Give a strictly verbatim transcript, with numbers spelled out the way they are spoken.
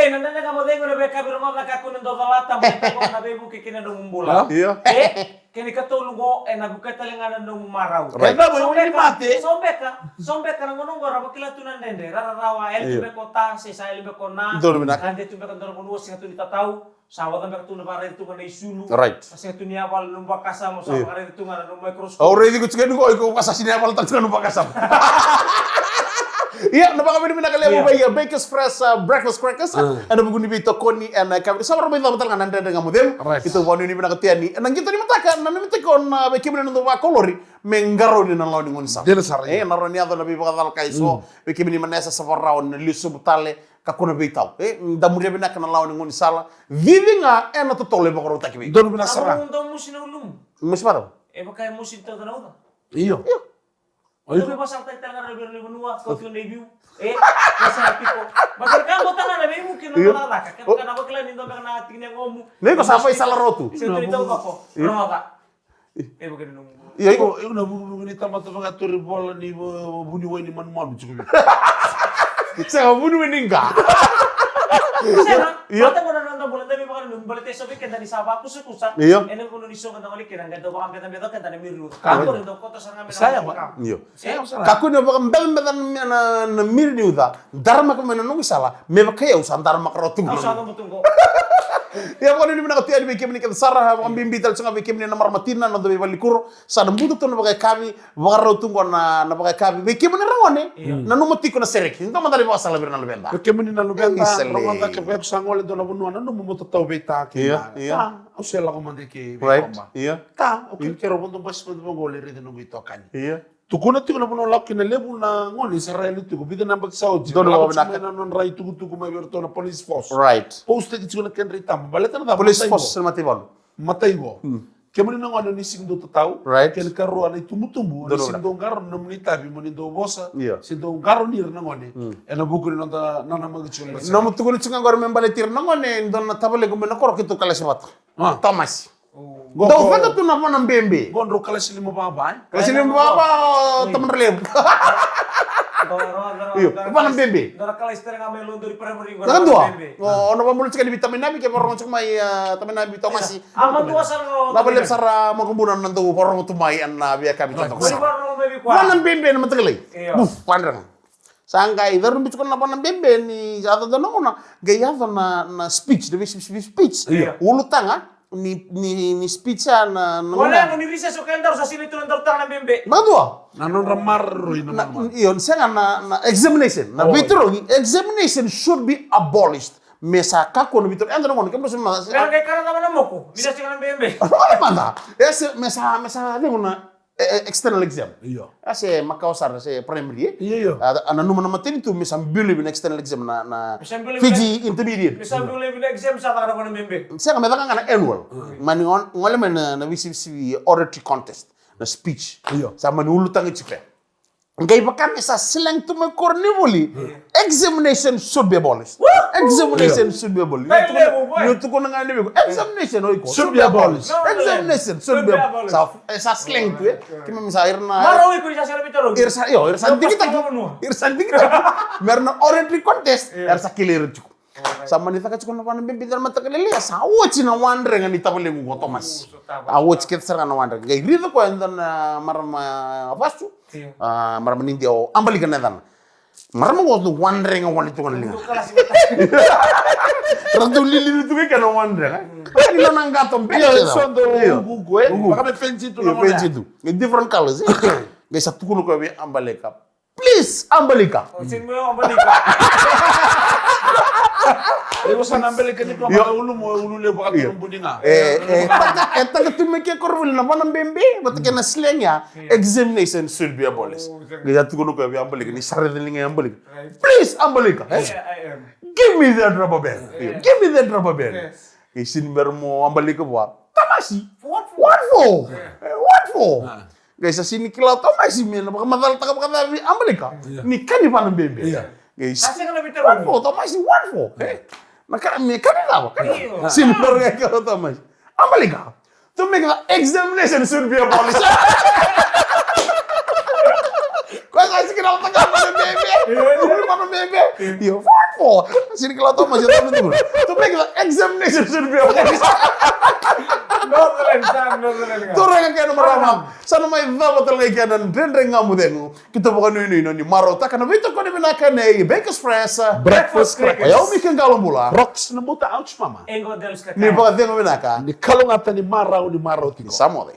Na dredre ga mo cegu na veika vei rogoca, kakua ni dau calata, baleta qo na veivuke kei na nomu bula. Io. E, kei na ikatolu qo, ena vuke tale ga na nomu marau. Right. E cava, so beka, so beka, so beka na gauna qo ra vakila tu na dredre, ra rarawa, yali tu beka o ta, se sa yali beka o na. Donu vinaka. Ka de tu beka dua na vanua, sega tu ni tatau, sa oca beka tu na vakaraica tu ga na isulu. Right. Sa sega tu ni yavala na nomu vakasama, sa vakaraica tu ga na nomu microscope. Au raici iko tiko ni qo, iko sa sega ni yavala tale tu ga na nomu vakasama. Ia, na vakavinavinaka levu vei, uh, Bakers Fresh, uh, breakfast crackers, uh, ena vuku ni veitokoni ena yakavi. Sa vakarau mai cava tale ga na Dredre Ga Mo Cegu. Right. Keitou vakanuinui vinaka tu yani ena qito ni mataka, na nuitaki o na, uh, vei kemuni na dau vakolori me qarauni na lawa ni gaunisala. Dina sara. E, na rawa ni yaco na veivakacalaka eso, vei kemuni Manesa sa vakarau na liu sobu tale, kakua na veitau. E, da muria vinaka na lawa ni gaunisala. Cici ga ena totolo e vakarautaki vei. Donu vinaka sara. Dau musi na ulumu. Musi vacava? E vaka e musi ni tauca na uca. Io. Io. Oi. Dau veivasalataki tale ga na veivanua, kauti na iviu. E, vasa tiko. Baleta na ka qo tale ga na veivuke na cakacaka. Kevaka na vakila ni dua beka na tiki ni yagomu. Ni ko sa mai sala rotu. Se tu ni taucoko. Rogoca. E vaka ni nomu. Ia, iko, iko na vukuvuku ni tamata vakatori vola ni vu-, vuniwai ni manumanu tiko vei. Sega, vuniwai ni qa. Sega, io. Mata qo na noda bula, da veivakananumi baleta eso vei keda ni sa vakusakusa. Io. Ena vanua ni soqo da gole kina, qai dau vakabecabeca keda na miri ni uca. Ka qori dau koto sara ga me na. Sa ya, va? Io. Io, sara. Kakua ni vakabecabeca na, na, na miri ni uca. Daramaka mai na noqu isala, me vaka au sa daramaka rawa tu qo. Au sa daramaka tu qo. Ia, vakanuinui vinaka tu yani vei kemuni kece sara, vakabibi tale tiko ga vei kemuni na marama tina, na noda veivalenikuro, sa na buta tu na vakayakavi, vakarau tu qo na, na vakayakavi, vei kemuni ragone, nanuma tiko na sereki. Dua mada na ivakasala vei ira na luveda. Vei kemuni na luveda, isa le. Rogoca, kevaka sa gole dua na vanua, nanuma mo tatau vei ta kei na. Ia, ia. Ta, au se lako mada kei vei. Right, koba. Ia. Ta, au kerekere au vodo basi mada vaqo, lai raica noqu itokani. Ia. Tukuna tiko na vanua lako kina, levu na gone sa ra yali tiko, vica na yabaki sa oti. Donu vinaka. Lako tiko mai na nodra itukutuku mai vei iratou na police force. Right. Post-taki tiko na kedra itaba. Baleta na cava? Police force, na mataivalu. Mataivalu. Mm. Kemuni na gone ni sega ni dau tatau. Right. Kena ikarua na itubutubu. Donu vinaka. Ni sega ni dau qarauna na nomuni itavi, mo ni dau vosa. Io. Sega ni dau qarauni ira na gone. Mm. Ena vuku ni noda nanamaki tiko na. Nomu tukuna tiko ga qori me baleti ira na gone, dua na tavalequ mai na koro keitou kalasi vata. Ah. Tomasi. Dau caka tu na vanabebe. Qo drau kalasi lima vava, e? Kalasi lima vava, tamana levu. Io, vanabebe. Dau kalasi tale ga mai Lodori Primary, qo na vanabebe. O, na vabula tiko ni vei tamai Navi, ke vakarorogo tiko mai, a, tamai Navi Tomasi. A, madua sara qo. Na vale sara Makubuna na dau vakarorogo tu mai ena veiyakavi tiko. Vanabebe na mataqali. Io. Buf, vadrega. Sa qai carubi tiko na vanabebe ni yaco dua na gauna, qai yaco na, na speech, na veisivi speech. Io. Ulutaga ni, ni, ni speech ya na, na gauna. Ni recess o keda sa sega ni tu na daru tara na bebe. Madua. Na nodra maroroi na manumanu. Io, sega na, na examination. Na veitarogi, examination should be abolished. Me sa kakua na veitarogi. Eda na gauna, kemudou sa ma. Qai kana cava na moku. Ni sa sega na bebe. Mada. Ese, me sa, me sa cegu na E, e, external exam. Io. A se makawa sara se primary, e? Io, io. A, a nanuma na matanitu me sa biu laivi na external exam na, na Fiji Intermediate. Me sa biu laivi na exam sa caka na vanabebe. Sega, me caka ga na annual. Mm. Mani gole mai na, na veisivisivi oratory contest, na speech. Io. Sa mani ulutaga tiko ya. Qai vaka me sa slang tu mai koronivuli. Examination should be abolished. Examination should be abolised. Niu tukuna ga ni vei iko. Examination, o iko. Should be abolished. Examination should be abolished. Sa, e, sa slang tu, e. Keimami sa ira na. Ira sa, io, ira sa digitaki. Ira sa digitaki. Me ra na oratory contest. Era sa kilai ira tiko. Sa mani caka tiko na vanabebe na mataka lailai, sa oti na wadrega ni tavalequ ko Tomasi. A oti kece sara ga na wadrega. Qai raica koya e dua na marama vasu. Io. A, marama ni Idia o Abalika na yacana. Marama qo dau wadrega wale tu ga na liga. Ra dau liliu tu ga kena wadrega. Ni nona qato beka. Io, so dau uguugu, e? Uguugu. Vaka me fenci tu na gone. Fenci tu. E different colors, e? Qai sa tukuna koya vei Abalika. Please, Abalika. O, sega ni mai o Abalika. Io, sa na Abalika ni ko mata ulu mo ulu levu vaka tu na budi ga. E, e, e, taka, e taka tu mai ke koronivuli na vanabebe, vata kei na slang ya, examination should be abolished. Qai sa tukuna koya vei Abalika, ni sa raica na liga i Abalika. Please, Abalika, e? Give me that rubber band. Give me that rubber band. Qai sega ni bera mo Abalika vua. Tomasi. What for? What for? E, what for? Qai sa sega ni kila o Tomasi me na vakamacalataka vakacava vei Abalika. Io. Ni ka ni vanabebe. Io. Qai sa sega na vita. What for, Tomasi, what for? E? Na ka me ka ni cava? Io. Sega ni bera qai kila o Tomasi. Abalika. To make the examination should be abolished. Mas a sigi na lata ka mana bebe. Mana bebe. Io, fofo. Sini kila toma si toma tu. Tu beki la examination should be a police. Northern, sa Northern. Turaga kei na marama. Sa na mai cava tale ga i kena dredre ga mo cegu. Keitou vakanuinui ni marautaka na veitokoni vinaka nei Bakers Fresh Breakfast Crackers. O yau Mika Qalobula. Rocks na buta, ouch mama. Ni vakacegu vinaka. Ni kalougata, ni marau, ni marau tiko. Ni sa moce.